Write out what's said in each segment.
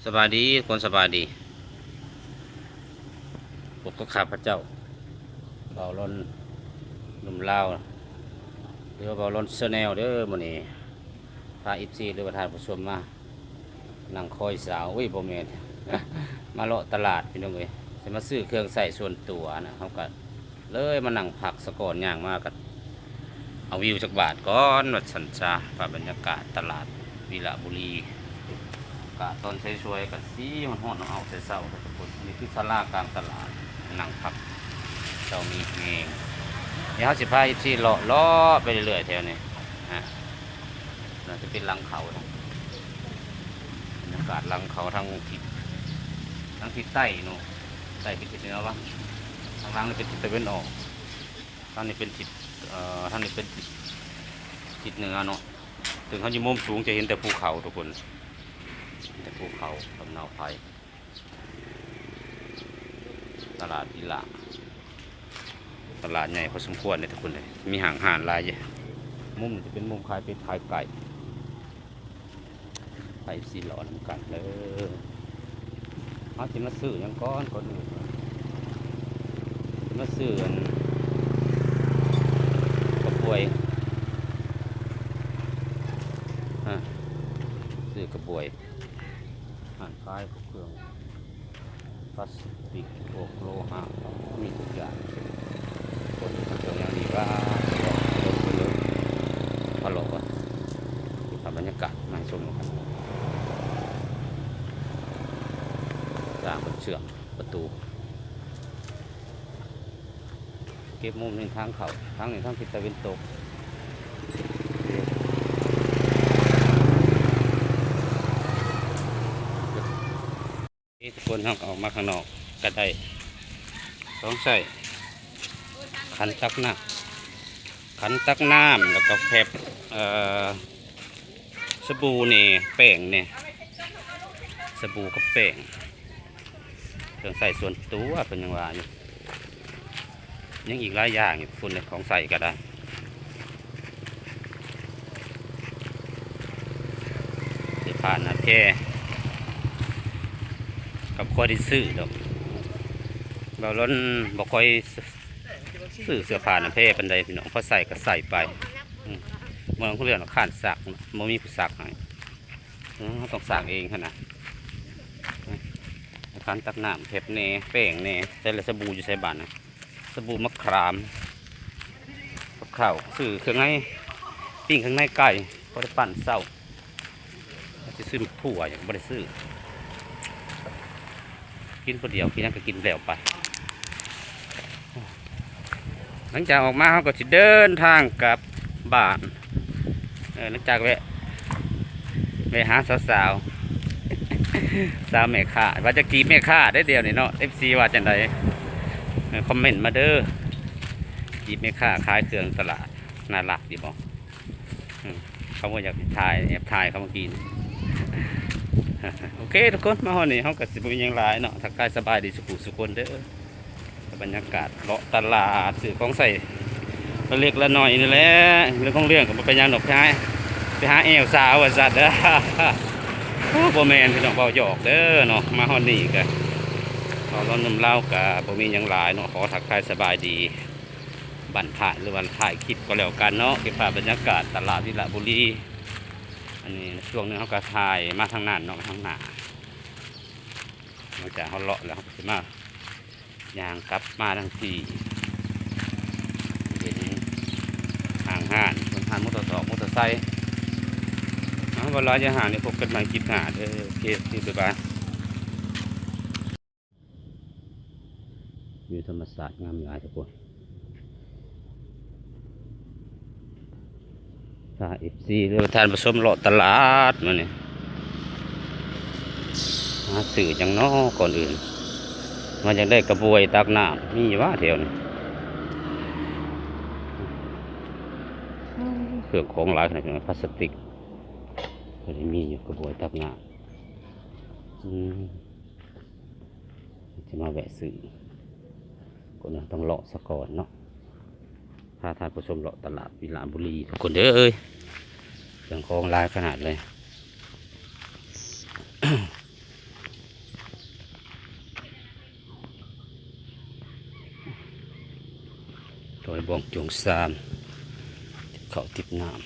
ສະບາຍດີ ຄົນສະບາຍດີ ພົບກັບຂ້າພະເຈົ້າ ບ່າວລອນ ໜຸ່ມລາວ ຫຼືວ່າບ່າວລອນແຊນແນວເດີ. ມື້ນີ້ພາເອັຟຊີ ຫຼືວ່າທ່ານຜູ້ຊົມມາ ນັ່ງຄອຍສາວ ໂອ້ຍ ບໍ່ແມ່ນ ມາເລາະຕະຫຼາດພີ່ນ້ອງເອີຍ ຊິມາຊື້ເຄື່ອງໃຊ້ສ່ວນຕົວນະ ເຮົາກະເລີຍມານັ່ງພັກສາກ່ອນ ຍ່າງມາກະເອົາວິວຈັກບາດກ່ອນ ວ່າຊັ້ນຊະ. ພາບບັນຍາກາດຕະຫຼາດວິລະບູລີ ອາກາດຕອນສວຍໆ ກະຊິຮ້ອນໆ ເອົາແຕ່ເຊົ້າ ທຸກຄົນ. ນີ້ຄືສາລາກາງຕະຫຼາດ ນັ່ງພັກເຈົ້າມີແຮງ. ດຽວເຮົາຊິພາເອັຟຊີ ເລາະໆ ໄປເລື້ອຍໆ ແຖວນີ້ນະ. ໜ້າຈະເປັນຫຼັງເຂົານະ ບັນຍາກາດຫຼັງເຂົາທາງທິດ ທາງທິດໃຕ້ເນາະ ໃຕ້ເປັນທິດເໜືອວະ ທາງຫຼັງນີ້ເປັນທິດຕາເວັນອອກ ທາງນີ້ເປັນທິດ ເອີ ທາງນີ້ເປັນທິດ ທິດເໜືອເນາະ. ເຖິງເຮົາຢູ່ມຸມສູງຈະເຫັນແຕ່ພູເຂົາທຸກຄົນ ເຫັນແຕ່ພູເຂົາກັບໜາວໄພ. ຕະຫຼາດອີຫຼາ ຕະຫຼາດໃຫຍ່ພໍສົມຄວນເດ້ທຸກຄົນເອີຍ ມີຫ້າງຮ້ານຫຼາຍຢູ່. ມຸມນີ້ຈະເປັນມຸມຂາຍເປັດຂາຍໄກ່ ໄປຊິເລາະນຳກັນເດີ. ເຮົາຊິມາຊື້ຫຍັງກ່ອນ ກ່ອນອື່ນ ຊິມາຊື້ອັນ ກະບວຍ ອາ ຊື້ກະບວຍ ຮ້ານຂາຍພວກເຄື່ອງພລາສຕິກ ພວກໂລຫະ ມີທຸກຢ່າງ. ຄົນເຂົາເຈົ້າຍັງດີວ່າ ພະເລາະ ພາບບັນຍາກາດມາໃຫ້ຊົມນຳກັນ. ສ້າງເປັນເຊື່ອມປະຕູ ເກັບມຸມນີ້ທາງເຂົ້າ ທາງນີ້ທາງທິດຕາເວັນຕົກ. ນີ້ທຸກຄົນ ເຮົາກໍອອກມາຂ້າງນອກກໍໄດ້ຂອງໃຊ້ ຂັນຕັກນ້ຳ ຂັນຕັກນ້ຳ ແລ້ວກໍແຟບ ເອີ ສະບູແດ່ ແປ້ງແດ່ ສະບູກັບແປ້ງ ເຄື່ອງໃຊ້ສ່ວນຕົວເພິ່ນຍັງວ່າຢູ່. ຍັງອີກຫຼາຍຢ່າງຢູ່ພຸ້ນເດ້ ຂອງໃຊ້ກໍໄດ້ ເສື້ອຜ້າໜ້າແພກໍບໍ່ຄ່ອຍໄດ້ຊື້ດອກ. ບ່າວລອນບໍ່ຄ່ອຍຊື້ເສື້ອຜ້າໜ້າແພປານໃດພີ່ນ້ອງ ພໍໃສ່ກໍໃສ່ໄປ. ອືມ ເມືອງເລື່ອນຄ້ານຊັກ ບໍ່ມີຜູ້ຊັກໃຫ້ ເຮົາຕ້ອງຊັກເອງຫັ້ນນະ. ອືມ ຂັນຕັກນ້ຳ ແຟບແດ່ ແປ້ງແດ່ ໃສ່ລະ ສະບູຢູ່ໃສບາດນະ? ສະບູ ໝາກຂາມ ກັບເຂົ້າ ຊື້ເຄື່ອງໃນ ປີ້ງເຄື່ອງໃນໄກ່ ພໍໄດ້ປັ້ນເຊົ້າ. ຊິຊື້ໝາກຖົ່ວຫຍັງກໍບໍ່ໄດ້ຊື້ ກິນຜູ້ດຽວ ກິນຫຍັງກໍກິນແລ້ວໄປ. ຫຼັງຈາກອອກມາ ເຮົາກໍຊິເດີນທາງກັບບ້ານ ເອີ ຫຼັງຈາກແວະ ແວະຫາສາວໆ ສາວແມ່ຄ້າ ວ່າຈະຈີບແມ່ຄ້າເດ້ດຽວນີ້ເນາະ ເອັຟຊີ ວ່າຈັ່ງໃດ ເອີ ຄອມເມັນມາເດີ. ຈີບແມ່ຄ້າຂາຍເຄື່ອງຕະຫຼາດ ໜ້າລັກຢູ່ບໍ່? ອືມ ເຂົາບໍ່ຢາກຖ່າຍ ແອບຖ່າຍເຂົາເມື່ອກີ້ນີ້. ໂອເຄທຸກຄົນ ມາຮອດນີ້ເຮົາກໍຊິບໍ່ມີຫຍັງຫຼາຍເນາະ ທັກທາຍສະບາຍດີສູ່ຜູ້ສູ່ຄົນເດີ. ບັນຍາກາດເລາະຕະຫຼາດ ຊື້ຂອງໃຊ້ລະເລັກລະນ້ອຍນີ້ແຫຼະ ເລື່ອງຂອງເລື່ອງກໍບໍ່ເປັນຫຍັງດອກ ໄປຫາ ໄປຫາແອວສາວວ່າຊັ້ນ. ໂອ້ ບໍ່ແມ່ນພີ່ນ້ອງ ເວົ້າຫຍອກເດີເນາະ. ມາຮອດນີ້ກໍ ເວົ້າລາວນຳລາວກໍບໍ່ມີຫຍັງຫຼາຍເນາະ ຂໍທັກທາຍສະບາຍດີບັ້ນທ້າຍ ຫຼືວ່າທ້າຍຄລິບກໍແລ້ວກັນເນາະ. ເກັບພາບບັນຍາກາດຕະຫຼາດວິລະບູລີ ອັນນີ້ຊ່ວງໜຶ່ງເຮົາກໍຖ່າຍມາທາງນັ້ນເນາະ ທາງໜ້າ ຫຼັງຈາກເຮົາເລາະແລ້ວ ເຮົາກໍຊິມາ ຍ່າງກັບມາທາງທີ່ເຫັນຫ້າງຮ້ານ ເພິ່ນຮ້ານມໍເຕີສອກ ມໍເຕີໄຊ. ເອົາ ບໍ່ຫຼາຍຢ່າຫ່າງນີ້ ພົບກັນໃໝ່ຄລິບໜ້າເດີ. ໂອເຄ ບາຍບາຍ. ວິວທຳມະຊາດງາມຫຼາຍທຸກຄົນ. ພາເອັຟຊີ ຫຼືວ່າທ່ານຜູ້ຊົມເລາະຕະຫຼາດມື້ນີ້ ຫາຊື້ຫຍັງນໍ ກ່ອນອື່ນ ມາຢາກໄດ້ກະບວຍຕັກນ້ຳ ມີຫວາແຖວນີ້? ເຄື່ອງຂອງຫຼາຍຂະໜາດ ພລາສຕິກ ເພິ່ນມີຢູ່ ກະບວຍຕັກນ້ຳ. ອືມ ຈະມາແວະຊື້ ຄົນຕ້ອງເລາະສາກ່ອນເນາະ. ພາທ່ານຜູ້ຊົມເລາະຕະຫຼາດວິລະບູລີທຸກຄົນເດີ. ເຄື່ອງຂອງຫຼາຍຂະໜາດເລີຍ. ບ່ອງໂຈງຊານ ຕິບເຂົ້າຕິບນ້ຳ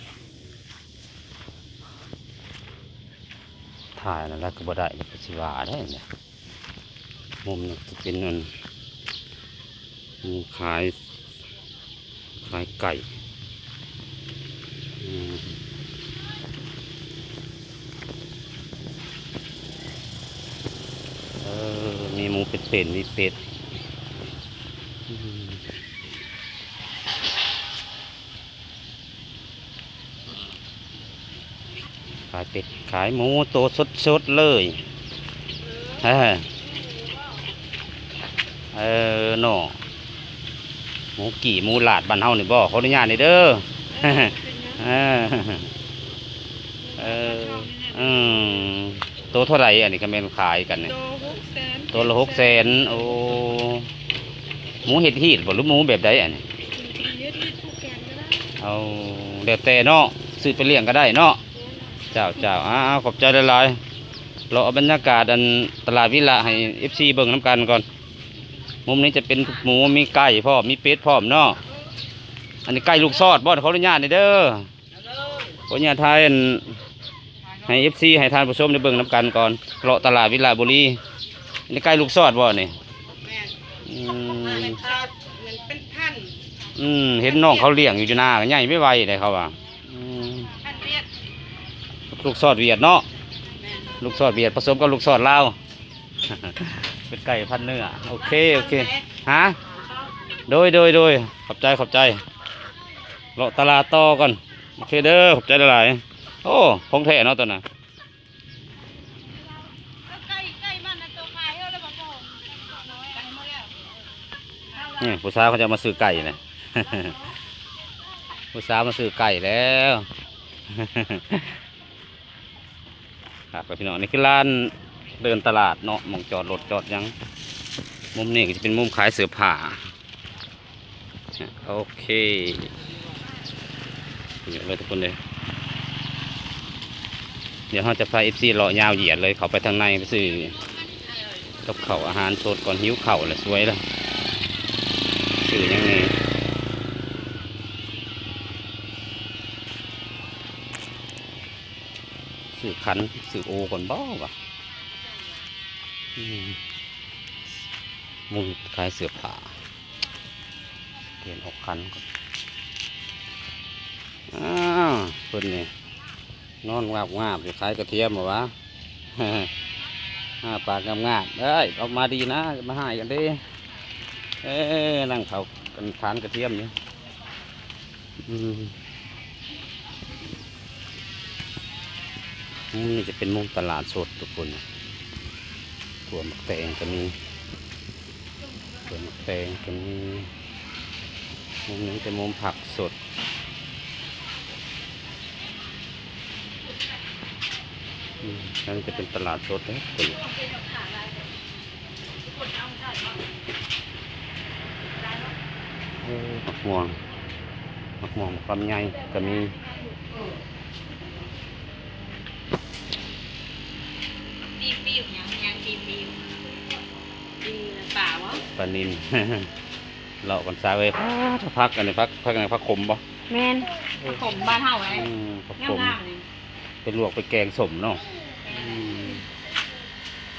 ຖ່າຍນັ້ນລະກໍບໍ່ໄດ້ ກໍຊິວ່າໄດ້ນະ. ມຸມນີ້ຈະເປັນອັນ ໝູຂາຍ ຂາຍໄກ່ ອືມ ເອີ ມີໝູເປັນໆ ມີເປັດ ອືມ ຂາຍເປັດຂາຍໝູໂຕສົດໆ ເລີຍ ເອີ ເອີ ເນາະ ໝູກີ້ໝູຫຼາດບ້ານເຮົານີ້ບໍ່? ຂໍອະນຸຍາດແດ່ເດີ ເອີ ເປັນຫຍັງ? ເອີ ເອີ ອືມ ໂຕເທົ່າໃດອັນນີ້ ຄັນແມ່ນຂາຍກັນນີ້? ໂຕ ໂຕລະຫົກແສນ ໂອ້ ໝູເຮັດຮີດບໍ່ ຫຼືໝູແບບໃດອັນນີ້? ເຮັດຮີດຜູກແຂນກໍໄດ້ ເອົາ ແລ້ວແຕ່ເນາະ ຊື້ໄປລ້ຽງກໍໄດ້ເນາະ ແມ່ນ ເຈົ້າ ເຈົ້າ ອ້າວ ຂອບໃຈຫຼາຍໆ ເລາະເອົາບັນຍາກາດອັນຕະຫຼາດວິລະໃຫ້ເອັຟຊີເບິ່ງນຳກັນກ່ອນ ມຸມນີ້ຈະເປັນໝູ ມີໄກ່ພ້ອມ ມີເປັດພ້ອມເນາະ ອັນນີ້ໄກ່ລູກຊອດບໍ່? ຂໍອະນຸຍາດແດ່ເດີ ໂອ້ຍ ຍາດຖ່າຍອັນໃຫ້ເອັຟຊີ ໃຫ້ທ່ານຜູ້ຊົມໄດ້ເບິ່ງນຳກັນກ່ອນ ເລາະຕະຫຼາດວິລະບູລີ ນີ້ໄກ່ລູກຊອດບໍ່ນີ້? ແມ່ນ ອືມ ເປັນພັນ ອືມ ເຫັນນ້ອງເຂົາລ້ຽງຢູ່ ຢູ່ນາ ໃຫຍ່ໄວໆ ເດ້ເຂົາວ່າ ອືມ ພັນຫວຽດ ລູກຊອດຫວຽດເນາະ ແມ່ນ ລູກຊອດຫວຽດປະສົມກັບລູກຊອດລາວ ເປັນໄກ່ພັນເນື້ອ ໂອເຄ ໂອເຄ ຮະ ໂດຍ ໂດຍ ໂດຍ ຂອບໃຈ ຂອບໃຈ ເລາະຕະຫຼາດຕໍ່ກ່ອນ ໂອເຄເດີ ຂອບໃຈຫຼາຍໆ ໂອ້ ຂອງແທ້ເນາະຕົວນັ້ນ ນີ້ຜູ້ສາວເຂົາຈະມາຊື້ໄກ່ນະ ຜູ້ສາວມາຊື້ໄກ່ແລ້ວ. ຄັກແລ້ວພີ່ນ້ອງ ນີ້ຄືລານເດີນຕະຫຼາດເນາະ ໝ່ອງຈອດລົດຈອດຫຍັງ ມຸມນີ້ກໍຈະເປັນມຸມຂາຍເສື້ອຜ້າ ໂອເຄ ເຍາະເລີຍທຸກຄົນເດີ ດຽວເຮົາຈະພາເອັຟຊີເລາະຍາວຢຽດເລີຍ ເຂົ້າໄປທາງໃນໄປຊື້ກັບເຂົ້າອາຫານສົດກ່ອນ ຫິວເຂົ້າແລ້ວ ສວຍແລ້ວ ຊື້ຫຍັງແດ່? ຊື້ຂັນ ຊື້ໂອກ່ອນບໍ່ວະ? ອືມ ມຸມຂາຍເສື້ອຜ້າ ປ່ຽນອອກຂັນກ່ອນ ອ້າວ ເພິ່ນນີ້ນອນງາບໆ ຢູ່ ຂາຍກະທຽມບໍ່ວະ? ອ້າປາກງາບໆ ເອີຍ ອອກມາດີນະ ຢ່າມາຮ້າຍກັນເດ້ ເອີ ນັ່ງເຜົາກັນ ຖານກະທຽມຢູ່. ອືມ ມຸມນີ້ຈະເປັນມຸມຕະຫຼາດສົດທຸກຄົນ ກວນໝາກແຕງກໍມີ ກວນໝາກແຕງກໍມີ ມຸມນີ້ຈະມຸມຜັກສົດ ອືມ ອັນນີ້ຈະເປັນຕະຫຼາດສົດເດ້ທຸກຄົນ. ໂອ້ ໝາກມ່ວງ ໝາກມ່ວງ ໝາກລຳໄຍກໍມີ ປີປິວຫຍັງ ຫຍັງປີປິວ ປີປາຫວາ ປານິນ ເລາະກັນຊາເອີຍ ຜັກ ອັນນີ້ຜັກ ຜັກຫຍັງ ຜັກຂົມບໍ່? ແມ່ນ ຜັກຂົມບ້ານເຮົາ ອືມ ຜັກຂົມ ງາມໆ ນີ້ ໄປລວກໄປແກງສົ້ມເນາະ ອືມ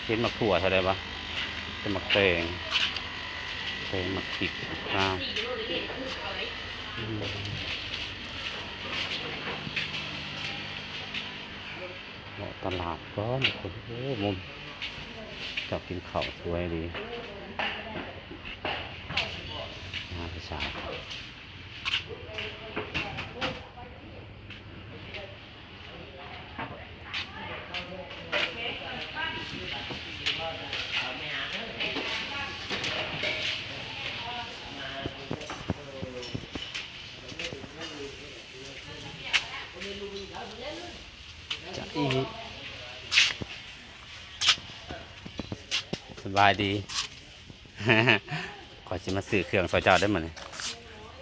ເຫັນໝາກຖົ່ວເທົ່າໃດວະ ເປັນໝາກແຕງ ແຕງ ໝາກພິກ ອ່າ ອືມ ເລາະຕະຫຼາດກ່ອນທຸກຄົນ ໂອ້ ມຸມ ເຈົ້າກິນເຂົ້າສວຍດີ ງາມສາວ. ຈະອີ ສະບາຍດີ. ຂ້ອຍຊິມາຊື້ເຄື່ອງຊ່ອຍເຈົ້າໄດ້ມື້ນີ້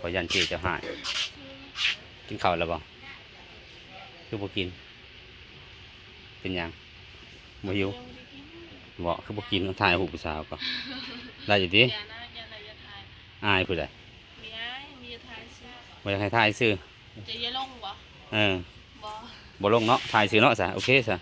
ຂ້ອຍຢ້ານເຈ້ເຈົ້າຮ້າຍ. ກິນເຂົ້າແລ້ວບໍ່? ຄືບໍ່ກິນ? ເປັນຫຍັງ? ບໍ່ຫິວ? ບໍ່ ຄືບໍ່ກິນ? ຖ່າຍຮູບຜູ້ສາວກໍ ໄດ້ຢູ່ຕິ? ຢ່ານະ ຢ່ານະ ຢ່າຖ່າຍ. ອາຍຜູ້ໃດ? ມີອ້າຍ ມີ ບໍ່ຢາກໃຫ້ຖ່າຍຊື່. ຈະຢ່າລົງບໍ່? ເອີ ບໍ່ ບໍ່ລົງເນາະ ຖ່າຍຊື່ເນາະ. ຊະ ໂອເຄຊະ.